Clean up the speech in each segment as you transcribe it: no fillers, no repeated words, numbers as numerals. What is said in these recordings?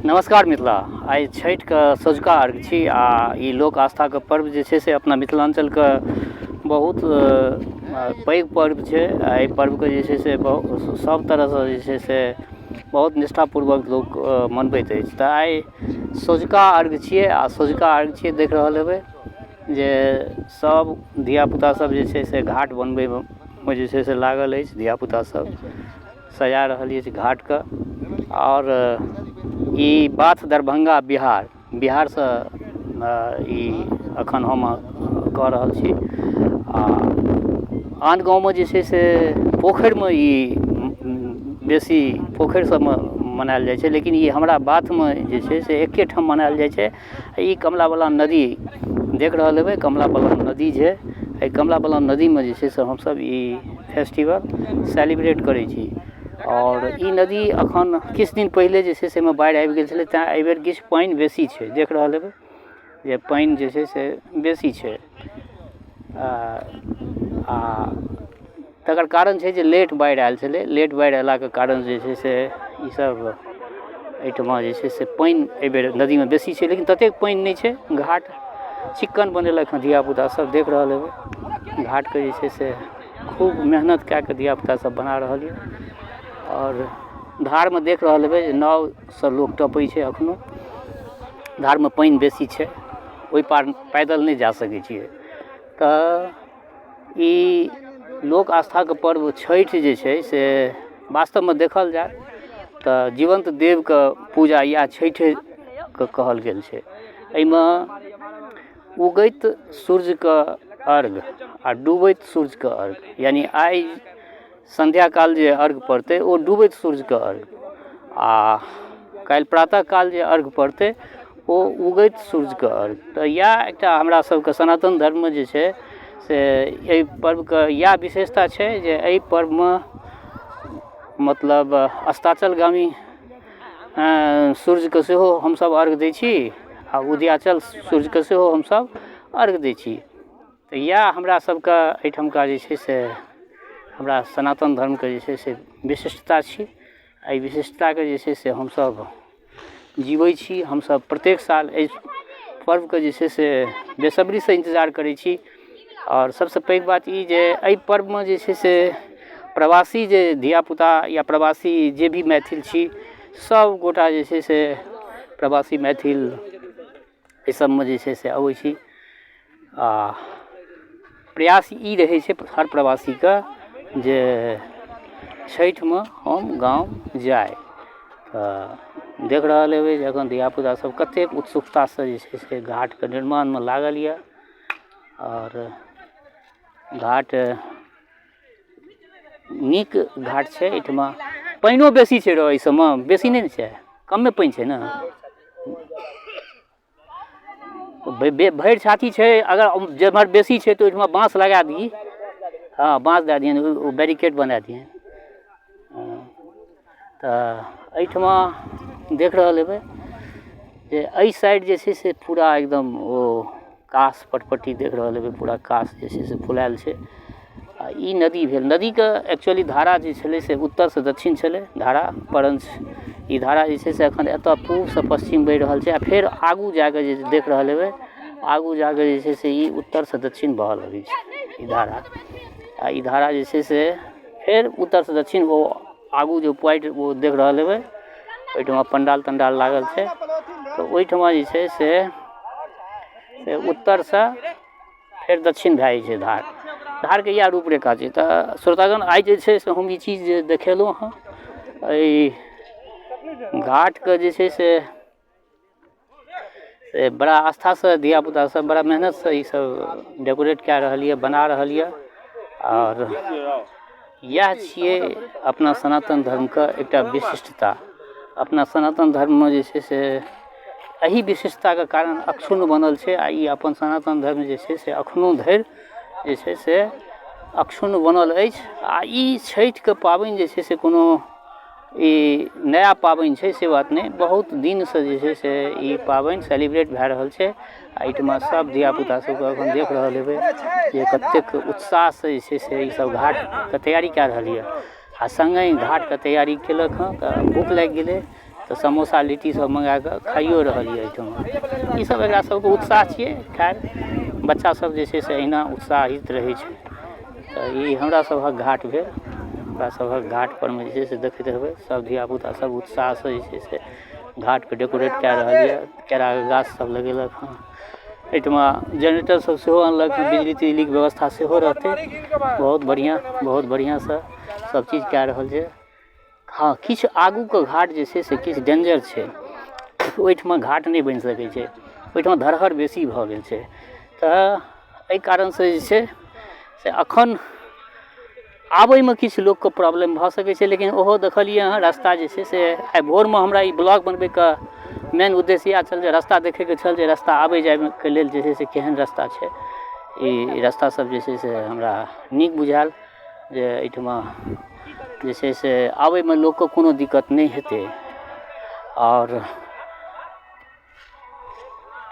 नमस्कार मिथिला। आइ छठिके सँझुका अर्घ छी आ ई लोक आस्थाके पर्व जे छै से अपना मिथिलाञ्चलके बहुत पैघ पर्व छै। आ एहि पर्वके जे छै से बहुत सब तरहसँ जे छै से बहुत निष्ठापूर्वक लोक मनबैत अछि। तऽ आइ सँझुका अर्घ छियै आ सँझुका अर्घ छियै, देख रहल हेबै जे सब धियापुता सब जे छै से घाट बनबैमे जे छै से लागल अछि। धियापुता सब सजा रहल अछि घाटके। आओर ई बात दरभंगा बिहार बिहारसँ ई एखन हम कऽ रहल छी। आ आन गाँवमे जे छै से पोखरिमे ई बेसी पोखरि सबमे मनायल जाइ छै, लेकिन ई हमरा बाथमे जे छै से एकेठाम मनायल जाइ छै। ई कमला बलान नदी देख रहल हेबै, कमला बलान नदी छै। एहि कमला बलान नदीमे जे छै से हमसब ई फेस्टिवल सेलिब्रेट करै छी। आओर ई नदी अखन किछु दिन पहिले जे छै से एहिमे बाढ़ि आबि गेल छलै, तेँ एहिबेर किछु पानि बेसी छै। देख रहल हेबै जे पानि जे छै से बेसी छै। आ तकर कारण छै जे लेट बाढ़ि आयल छलै। लेट बाढ़ि अयलाके कारण जे छै से ईसब एहिठमा जे छै से पानि एहिबेर नदीमे बेसी छै, लेकिन ततेक पानि नहि छै। घाट चिक्कन बनेलक हँ धियापुता सब, देख रहल हेबै घाटके जे छै से खूब मेहनत कए कऽ धियापुता सब बना रहल यऽ। आओर धारमे देख रहल हेबै जे नावसँ लोक टपै छै। एखनो धारमे पानि बेसी छै, ओहि पार पैदल नहि जा सकै छियै। तऽ ई लोक आस्थाके पर्व छठि जे छै से वास्तवमे देखल जाय तऽ जीवन्त देवके पूजा इएह छठिके कहल गेल छै। एहिमे उगैत सूर्यके अर्घ आ डूबैत सूर्यके अर्घ, यानि आइ सन्ध्या काल जे अर्घ पड़तै ओ डूबैत सूर्यके अर्घ, आ काल्हि प्रातः काल जे अर्घ पड़तै ओ उगैत सूर्यके अर्घ। तऽ इएह एकटा हमरा सबके सनातन धर्ममे जे छै से एहि पर्वके इएह विशेषता छै जे एहि पर्वमे मतलब अस्ताचलगामी सूर्यके सेहो हमसब अर्घ दै छी आ उदयाचल सूर्यके सेहो हमसब अर्घ दै छी। तऽ इएह हमरा सबके एहिठमका जे छै से हमरा सनातन धर्मके जे छै से विशिष्टता छी। एहि विशिष्टताके जे छै से हमसब जीबै छी। हमसब प्रत्येक साल एहि पर्वके जे छै से बेसब्रीसँ इन्तजार करै छी। आओर सबसँ पैघ बात ई जे एहि पर्वमे जे छै से प्रवासी जे धियापुता या प्रवासी जे भी मैथिल छी सब गोटा जे छै से प्रवासी मैथिल एहि सबमे जे छै से अबै छी। आ प्रयास ई रहै छै हर प्रवासीके जे छठिमे हम गाँव जाइ। तऽ देख रहल हेबै जे एखन धियापुता सब कतेक उत्सुकतासँ जे छै से घाटके निर्माणमे लागल यऽ। आओर घाट नीक घाट छै, एहिठमा पानिओ बेसी छै रौ, एहि सबमे बेसी नहि ने छै, कमे पानि छै ने, भरि छाती छै। अगर जेम्हर बेसी छै तऽ ओहिठमा बाँस लगा दही, हँ बाँस दए दिहन, ओ बैरिकेड बना दिहन। तऽ एहिठमा देख रहल हेबै जे एहि साइड जे छै से पूरा एकदम ओ कास पटपटी देख रहल हेबै, पूरा कास जे छै से फुलायल छै। आ ई नदी भेल, नदीके एक्चुअली धारा जे छलै से उत्तरसँ दक्षिण छलै धारा, परञ्च ई धारा जे छै से एखन एतऽ पूर्वसँ पश्चिम बहि रहल छै। आ फेर आगू जाकऽ जे देख रहल हेबै, आगू जाकऽ जे छै से ई उत्तरसँ दक्षिण बहऽ लगै छै ई धारा। आ ई धारा जे छै से फेर उत्तरसँ दक्षिण ओ आगू जे पॉइंट ओ देख रहल हेबै, ओहिठमा पंडाल तंडाल लागल छै, तऽ ओहिठमा जे छै से उत्तरसँ फेर दक्षिण भए जाइ छै धार। धारके इएह रूपरेखा छै। तऽ श्रोतागण, आइ जे छै से हम ई चीज जे देखेलहुँ हँ, एहि घाटके जे छै से बड़ा आस्थासँ धियापुता सब बड़ा मेहनतसँ ई सब डेकोरेट कए रहल यऽ, बना रहल यऽ। आओर इएह छियै अपना सनातन धर्मके एकटा विशिष्टता। अपना सनातन धर्ममे जे छै से एहि विशेषताके कारण अक्षुण्ण बनल छै। आ ई अपन सनातन धर्म जे छै से एखनो धरि जे छै से अक्षुण्ण बनल अछि। आ ई छठिके पाबनि जे छै से कोनो ई नया पाबनि छै से बात नहि, बहुत दिनसँ जे छै से ई पाबनि सेलिब्रेट भए रहल छै। आ एहिठमा सब धियापुता सबके एखन देख रहल हेबै जे कतेक उत्साहसँ जे छै से ईसब घाटके तैयारी कए रहल यऽ। आ सङ्गहि घाटके तैयारी केलक हँ तऽ भूख लागि गेलै, तऽ समोसा लिट्टी सब मँगाकऽ खाइयो रहल यऽ एहिठमा। ई सब एकरा सबके उत्साह छियै। खैर, बच्चा सब जे छै से अहिना उत्साहित रहै छै। तऽ ई हमरा सभक घाट भेल। हमरा सभक घाट परमे जे छै से देखैत हेबै सब धियापुता सब उत्साहसँ जे छै से घाटके डेकोरेट कए रहल यऽ। केराके गाछ सब लगेलक हँ। एहिठमा जेनरेटर सब सेहो अनलक हँ। बिजली तिजलीके व्यवस्था सेहो रहतै। बहुत बढ़िआँ, बहुत बढ़िआँसँ सब चीज कए रहल छै। हँ, किछु आगूके घाट जे छै से किछु डेंजर छै। ओहिठमा घाट नहि बनि सकै छै, ओहिठमा धरहर बेसी भऽ गेल छै। तऽ एहि कारणसँ जे छै से अखन आबैमे किछु लोकके प्रॉब्लम भऽ सकै छै, लेकिन ओहो देखलियै हँ रास्ता जे छै से। आइ भोरमे हमरा ई ब्लॉग बनबैके मेन उद्देश्य इएह छल जे रास्ता देखैके छल, जे रास्ता आबै जाइके लेल जे छै से केहन रास्ता छै। ई रास्ता सब जे छै से हमरा नीक बुझायल जे एहिठमा जे छै से आबैमे लोकके कोनो दिक्कत नहि हेतै। आओर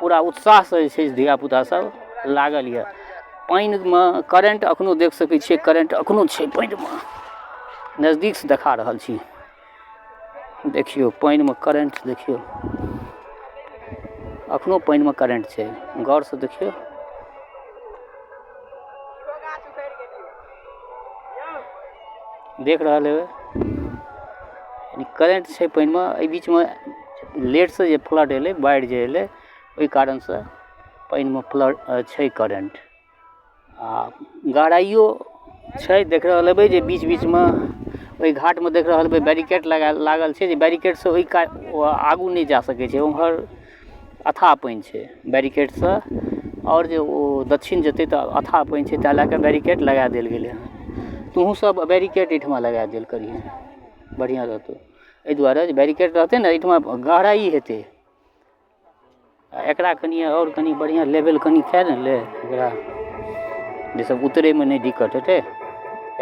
पूरा उत्साहसँ जे छै से धियापुता सब लागल यऽ। पानिमे करेन्ट अखनो देख सकै छियै, करेन्ट अखनो छै पानिमे। नजदीकसँ देखा रहल छी, देखियौ पानिमे करेन्ट, देखियौ अखनो पानिमे करेन्ट छै। गौरसँ देखियौ, देख रहल हेबै करेन्ट छै पानिमे। एहि बीचमे लेटसँ जे फ्लड एलै, बाढ़ि जे एलै, ओहि कारणसँ पानिमे फ्लड छै, करेन्ट आ गहराइयो छै। देख रहल हेबै जे बीच बीचमे ओहि घाटमे देख रहल हेबै बैरिकेड लगा लागल छै, जे बैरिकेडसँ ओहि का आगू नहि जा सकै छै। ओम्हर अथाह पानि छै बैरिकेडसँ, आओर जे ओ दक्षिण जेतै तऽ अथाह पानि छै, ताहि लए कऽ बैरिकेड लगा देल गेलै हँ। तोहूँ सब बैरिकेड एहिठमा लगा देल करिहेँ, बढ़िआँ रहतौ। एहि दुआरे जे बैरिकेड रहतै ने एहिठमा, गहराइ हेतै। आ एकरा कनि आओर कनि बढ़िआँ लेवल कनि कए ने ले एकरा, जाहिसँ उतरैमे नहि दिक्कत हेतै।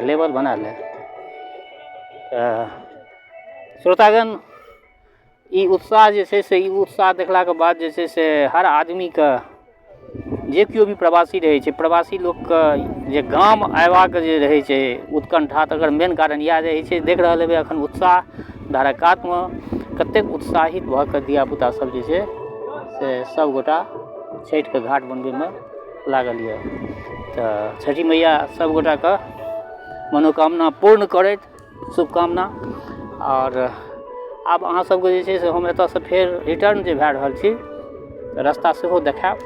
लेवल बना ले। तऽ श्रोतागण, ई उत्साह जे छै से ई उत्साह देखलाके बाद जे छै से हर आदमीके, जे केओ भी प्रवासी रहै छै, प्रवासी लोकके जे गाम अयबाक जे रहै छै उत्कण्ठा, तकर मेन कारण इएह रहै छै। देख रहल हेबै एखन उत्साह धारक कातमे कतेक उत्साहित भऽ कऽ धियापुता सब जे छै से सबगोटा छठिके घाट बनबैमे लागल यऽ। तऽ छठि मैया सबगोटाके मनोकामना पूर्ण करथि, शुभकामना। आओर आब अहाँ सबके जे छै से हम एतऽसँ फेर रिटर्न जे भए रहल छी, रास्ता सेहो देखायब।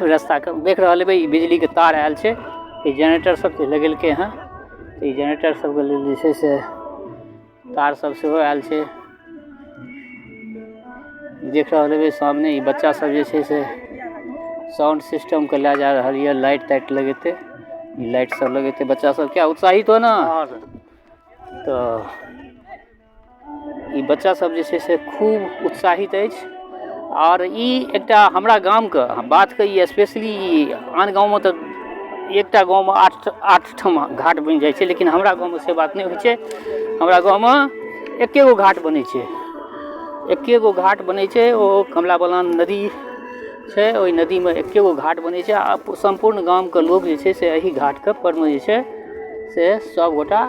रास्ताके देख रहल हेबै, ई बिजलीके तार आयल छै। ई जेनरेटर सब जे लगेलकै हँ, ई जेनरेटर सबके लेल जे छै से तार सब सेहो आयल छै। देख रहल हेबै सामने ई बच्चा सब जे छै से साउंड सिस्टमके लए जा रहल यऽ, लाइट ताइट लगेतै, ई लाइट सब लगेतै। बच्चा सब क्या उत्साहित हो ना? तऽ ई बच्चा सब जे छै से खूब उत्साहित अछि। आओर ई एकटा हमरा गामके बातके ई स्पेशली, आन गाँवमे तऽ एकटा गाँवमे 8 8 ठाम घाट बनि जाइ छै, लेकिन हमरा गाँवमे से बात नहि होइ छै। हमरा गाँवमे एके गो घाट बनै छै, एके गो घाट बनै छै। ओ कमला बलान नदी छै, ओहि नदीमे एके गो घाट बनै छै आ सम्पूर्ण गामके लोक जे छै से एहि घाटके परमे जे छै से सबगोटा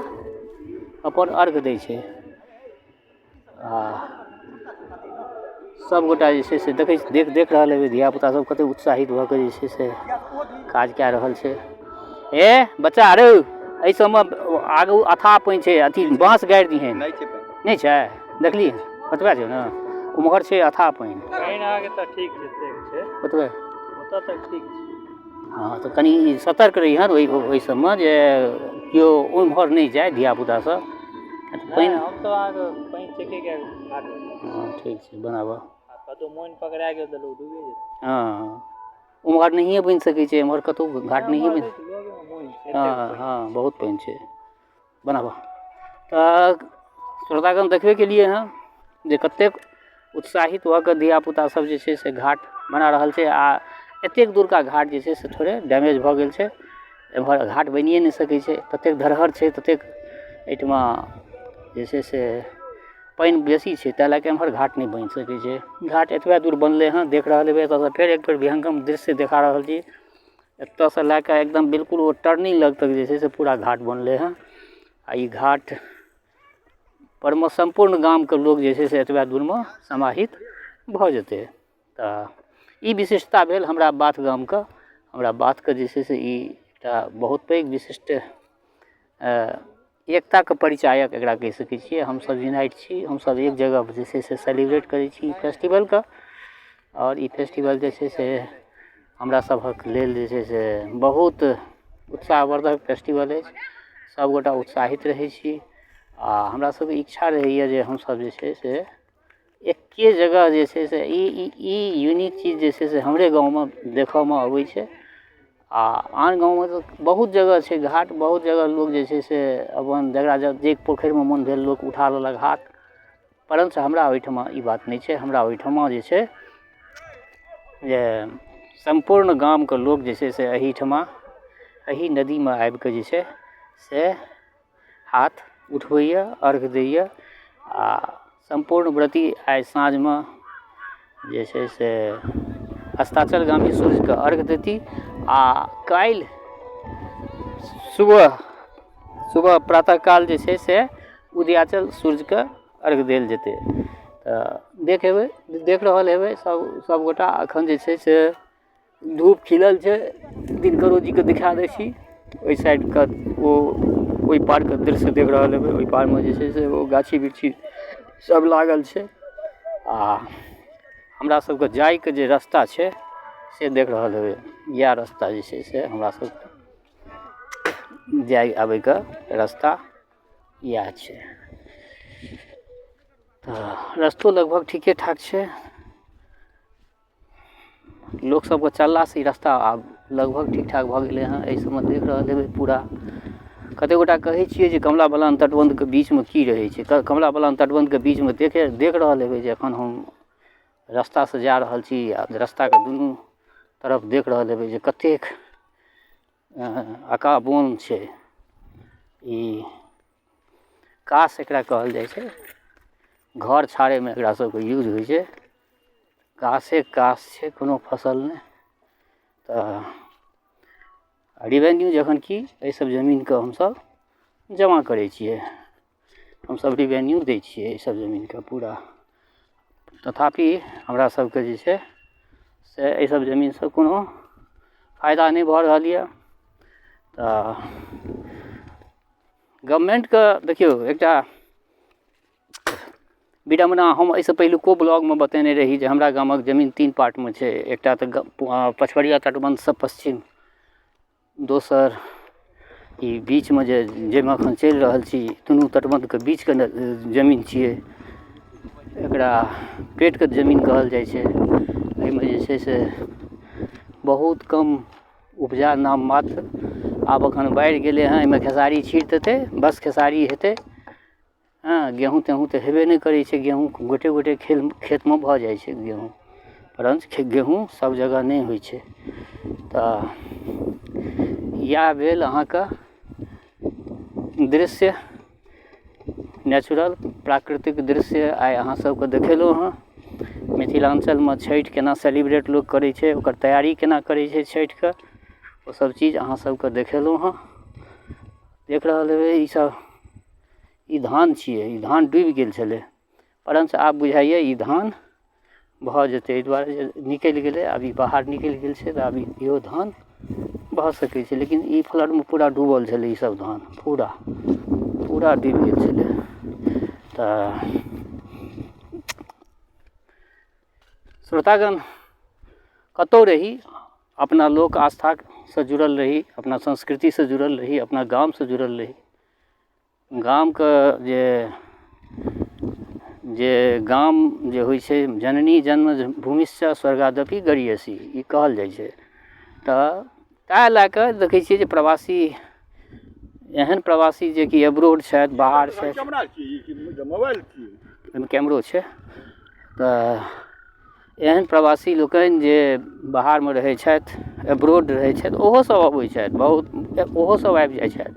अपन अर्घ दै छै। आ सबगोटा जे छै से देखै देख देख रहल हेबै धियापुता सब कतेक उत्साहित भऽ कऽ जे छै से काज कए रहल छै। ए बच्चा, अरे एहि सबमे आगू अथाह पानि छै, अथी बाँस गाड़ि दिहैन। नहि छै, देखली ओतबे छै ने, उम्हर छै अथाह पानि। ओतबे ठीक छै। हँ, तऽ कनि सतर्क रहिहन ओहि सबमे, जे केओ ओम्हर नहि जाय धियापुता सब पानि। हम तऽ अहाँके पानि चेके कए घाट। हँ, ठीक छै, बनाबऽ। कतहु मोन पकड़ा गेल तऽ लोक डूबि जेतै। हँ, उम्हर नहिए बनि सकै छै, एम्हर कतहु घाट नहिए बनि। हँ हँ, बहुत पानि छै, बनाबऽ। तऽ श्रोतागण, देखबे केलिए हँ जे कतेक उत्साहित भऽ कऽ धियापुता सब जे छै से घाट बना रहल छै। आ एतेक दूरका घाट जे छै से थोड़े डैमेज भऽ गेल छै, एम्हर घाट बनिए नहि सकै छै, ततेक धरहर छै, ततेक एहिठमा जे छै से पानि बेसी छै, ताहि लए कऽ एम्हर घाट नहि बनि सकै छै। घाट एतबे दूर बनलै हँ, देख रहल हेबै। एतऽसँ फेर एक बेर विहंगम दृश्य देखा रहल छी। एतऽसँ लए कऽ एकदम बिल्कुल ओ टर्निंग लग तक जे छै से पूरा घाट बनलै हँ। आ ई घाट परमे सम्पूर्ण गामके लोक जे छै से एतबा दूरमे समाहित भऽ जेतै। तऽ ई विशिष्टता भेल हमरा बाथ गामके। हमरा बाथके जे छै से ई एकटा बहुत पैघ विशिष्ट एकताके परिचायक एकरा कहि सकै छियै। हमसब यूनाइट छी, हमसब एक जगह जे छै से सेलिब्रेट करै छी ई फेस्टिवलके। आओर ई फेस्टिवल जे छै से हमरा सभक लेल जे छै से बहुत उत्साहवर्धक फेस्टिवल अछि। सभगोटा उत्साहित रहै छी आ हमरा सभके इच्छा रहैए जे हमसभ जे छै से एक्के जगह जे छै से ई ई ई यूनिक चीज जे छै से हमरे गाँवमे देखयमे अबै छै। आ आन गाँवमे तऽ बहुत जगह छै घाट, बहुत जगह लोक जे छै से अपन जकरा जे पोखरिमे मोन भेल लोक उठा लेलक हाथ, परन्तु हमरा ओहिठमा ई बात नहि छै। हमरा ओहिठमा जे छै जे सम्पूर्ण गामके लोक जे छै से एहिठमा एहि नदीमे आबिकऽ जे छै से हाथ उठबैए, अर्घ दैए आ सम्पूर्ण व्रती आइ साँझमे जे छै से अस्ताचलगामी सूर्यके अर्घ देती। आ काल्हि सुबह सुबह प्रातःकाल जे छै से उदयाचल सूर्यके अर्घ देल जेतै। तऽ देख हेबै, देख रहल हेबै सब सबगोटा। एखन जे छै से धूप खिलल छै। दिनकरो जीके दिखा दै छी ओहि साइडके, ओ ओहि पारके दृश्य देख रहल हेबै। ओहि पारमे जे छै से ओ गाछी वृक्षी सब लागल छै आ हमरा सबके जाइके जे रास्ता छै से देख रहल हेबै। इएह रास्ता जे छै से हमरा सबके जाइ आबैके रास्ता इएह छै। तऽ रस्तो लगभग ठीके ठाक छै। लोक सबके चललासँ ई रास्ता आब लगभग ठीक ठाक भऽ गेलै हँ। एहि सबमे देख रहल हेबै पूरा। कतेक गोटा कहै छियै जे कमला बलान तटबन्धके बीचमे की रहै छै। तऽ कमला बलान तटबन्धके बीचमे देखे देख रहल हेबै जे एखन हम रस्तासँ जा रहल छी आ रस्ताके दुनू तरफ देख रहल हेबै जे कतेक अकाबोन छै। ई कास एकरा कहल जाइ छै, घर छाड़ैमे एकरा सबके यूज होइ छै। कासे कास छै, कोनो फसल नहि। तऽ रिवेन्यू जखन कि एहिसब जमीनके हमसब जमा करै छियै, हमसब रिवेन्यू दै छियै एहिसब जमीनके पूरा। तथापि हमरा सबके जे छै से एहिसब जमीनसँ कोनो फायदा नहि भऽ रहल यऽ। तऽ गवर्नमेन्टके देखियौ एकटा विडम्बना, हम एहिसँ पहिलुको ब्लॉगमे बतेने रही जे हमरा गामक जमीन 3 पार्टमे छै। एकटा तऽ पछबरिया तटबन्धसँ पश्चिम, दोसर ई बीचमे जे जाहिमे एखन चलि रहल छी, दुनू तटबन्धके बीचके जमीन छियै, एकरा पेटके जमीन कहल जाइ छै। एहिमे जे छै से बहुत कम उपजा नाम मात्र। आब एखन बाढ़ि गेलै हँ, एहिमे खेसारी छीट देतै, बस खेसारी हेतै। हँ, गेहूँ तेहूँ तऽ हेबे नहि करै छै। गेहूँ गोटे गोटे खेल खेतमे भऽ जाइ छै गेहूँ, परञ्च गेहूँ सब जगह नहि होइ छै। तऽ इएह भेल अहाँके दृश्य, नेचुरल प्राकृतिक दृश्य आइ अहाँ सबके देखेलहुँ हँ। मिथिलाञ्चलमे छठि केना सेलिब्रेट लोक करै छै, ओकर तैयारी केना करै छै छठिके, ओसब चीज अहाँ सबके देखेलहुँ हँ। देख रहल हेबै ईसब ई धान छियै, ई धान डूबि गेल छलै, परञ्च आब बुझाइए ई धान भऽ जेतै। एहि दुआरे जे निकलि गेलै, आब ई बाहर निकलि गेल छै तऽ आब इहो धान भऽ सकै छै। लेकिन ई फ्लडमे पूरा डूबल छलै, ई सब धान पूरा पूरा डूबि गेल छलै। तऽ श्रोतागण, कतहु रही, अपना लोक आस्थासँ जुड़ल रही, अपना संस्कृतिसँ जुड़ल रही, अपना गामसँ जुड़ल रही। गामके जे जे गाम जे होइ छै, जननी जन्म भूमिश्च स्वर्गादपि गरीयसी, ई कहल जाइ छै। तऽ ताहि लए कऽ देखै छियै जे प्रवासी, एहन प्रवासी जेकि एब्रोड छथि, बाहर छथि, ओहिमे कैमरो छै, तऽ एहन प्रवासी लोकनि जे बाहरमे रहै छथि, एब्रोड रहै छथि, ओहो सब अबै छथि, बहुत ओहो सब आबि जाइ छथि।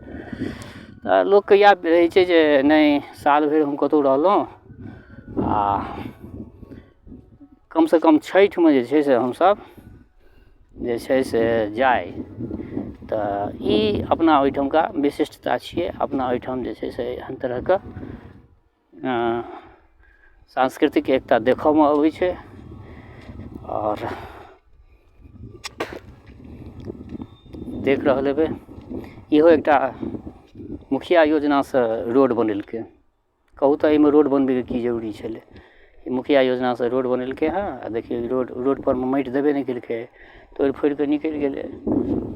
तऽ लोकके इएह रहै छै जे नहि, साल भरि हम कतहु रहलहुँ आ कमसँ कम छठिमे जे छै से हमसब जे छै से जाइ। तऽ ई अपना ओहिठामका विशिष्टता छियै। अपना ओहिठाम जे छै से एहन तरहके सांस्कृतिक एकता देखऽमे अबै छै। आओर देख रहल हेबै, इहो एकटा मुखिया योजनासँ रोड बनेलकै। कहू तऽ एहिमे रोड बनबैके की जरूरी छलै? मुखिया योजनासँ रोड बनेलकै हँ। आ देखियौ, रोड रोडपर मे माटि देबे नहि केलकै, तोड़ि फोड़ि कऽ निकलि गेलै।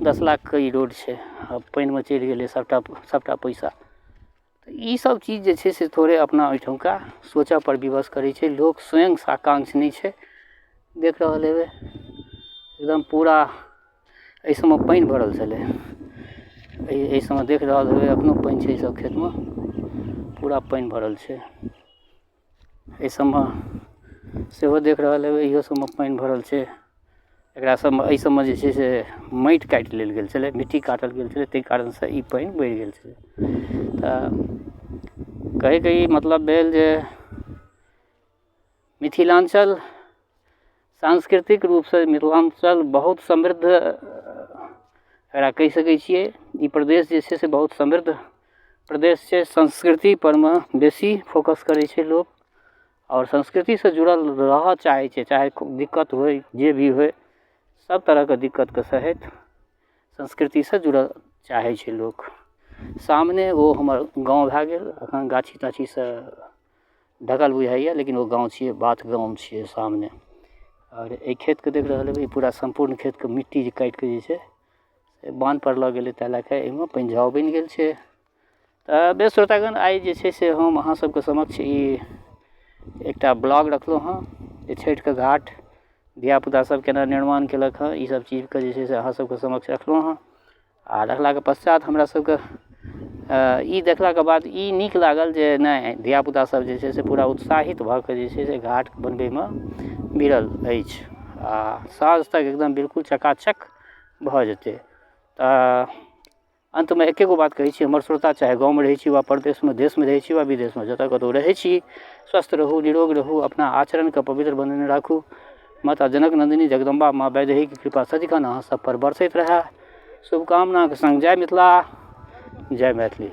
10 लाखके ई रोड छै आ पानिमे चलि गेलै सभटा सभटा पैसा। तऽ ईसब चीज जे छै से थोड़े अपना ओहिठुमका सोचऽपर विवश करै छै। लोक स्वयं साकांक्ष नहि छै। देख रहल हेबै, एकदम पूरा एहि सबमे पानि भरल छलै। एहि सबमे देख रहल हेबै, एखनो पानि छै। एहि सब खेतमे पूरा पानि भरल छै। एहि सबमे सेहो देख रहल हेबै, इहो सबमे पानि भरल छै। एकरा सबमे, एहि सबमे जे छै से माटि काटि लेल गेल छलै, मिट्टी काटल गेल छलै, ताहि कारणसँ ई पानि बढ़ि गेल छलै। तऽ कहैके ई मतलब भेल जे मिथिलाञ्चल सांस्कृतिक रूपसँ मिथिलाञ्चल बहुत समृद्ध एकरा कहि सकै छियै। ई प्रदेश जे छै से बहुत समृद्ध प्रदेश छै। संस्कृतिपर मे बेसी फोकस करै छै लोक आओर संस्कृतिसँ जुड़ल रहऽ चाहै छै, चाहे दिक्कत होइ, जे भी होइ, सब तरहके दिक्कतके सहैत संस्कृतिसँ जुड़ऽ चाहै छै लोक। सामने ओ हमर गाँव भए गेल। एखन गाछी ताछीसँ ढकल बुझाइए, लेकिन ओ गाँव छियै, बाध गाम छियै सामने। आओर एहि खेतके देख रहल हेबै, ई पूरा सम्पूर्ण खेतके मिट्टी जे काटिकऽ जे छै से बान्हपर लऽ गेलै, ताहि लए कऽ एहिमे पानि झाव बनि गेल छै। तऽ बेस श्रोतागण, आइ जे छै से हम अहाँ सबके समक्ष ई एकटा ब्लॉग रखलहुँ हँ जे छठिके घाट धियापुता सब केना निर्माण केलक हँ। ई सब चीजके जे छै से अहाँ सबके समक्ष रखलहुँ हँ। आ रखलाके पश्चात हमरा सबके ई देखलाके बाद ई नीक लागल जे नहि, धियापुता सब जे छै से पूरा उत्साहित भऽ कऽ जे छै से घाट बनबैमे भिड़ल अछि आ साँझ तक एकदम बिल्कुल चकाचक भऽ जेतै। तऽ अन्तमे एके गो बात कहै छी हमर श्रोता, चाहे गाँवमे रहै छी वा परदेशमे, देशमे रहै छी वा विदेशमे, जतऽ कतहु रहै छी, स्वस्थ रहू, निरोग रहू, अपना आचरणके पवित्र बनेने राखू। माता जनक नन्दिनी जगदम्बा माँ वैदेहीके कृपा सदिखन अहाँ सबपर बरसैत रहए, शुभकामनाके सङ्ग। जय मिथिला, जय मैथिली।